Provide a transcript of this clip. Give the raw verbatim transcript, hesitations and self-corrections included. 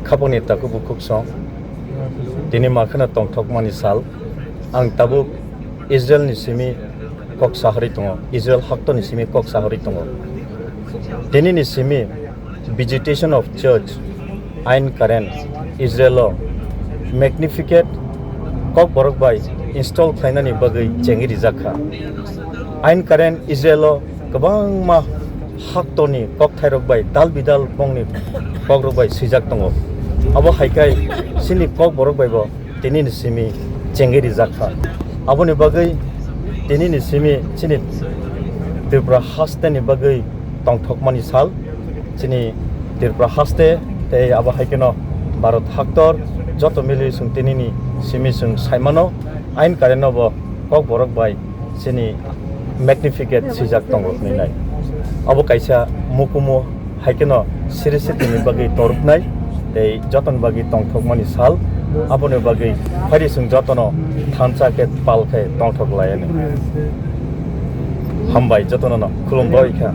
Khapangni takhuk bukhuk song, tini makheno tongthokmani sal. Ang tabuk Israel ni simi kok sahari tongo, Israel hakto ni simi kok sahari tongo. Tini ni simi visitation of church, Ein Karen, Israel o Magnificat kok borok bai install khlainani bagwi chengwi rijak kha. Ein Karen Israel o kwbangma haktorni kokthairok bai dal bidal bongni kokrok bai swijak tongo. Abo hai khe chini kok borok bai bo tini ni simi chengwi rijak kha. Aboni bagwi tini ni simi chini Tripura haste ni bagwi tongthokmani sal. Chini Tripura haste tei abo hai kheno Bharat haktor joto mili chwng tini ni simi chwng saimano, Ein Karen no bo kok borok bai chini Magnificat swijak tongo hinwi nai. Abo kaisa mukumu hai kheno siri sitini bagwi toruknai tei jotoni bagwi tongthokmani sal. Aboni bagwi phaidi chwng jotono thansa khe pal khe tongthok laiani. Hambai jotono no khulumbai kha.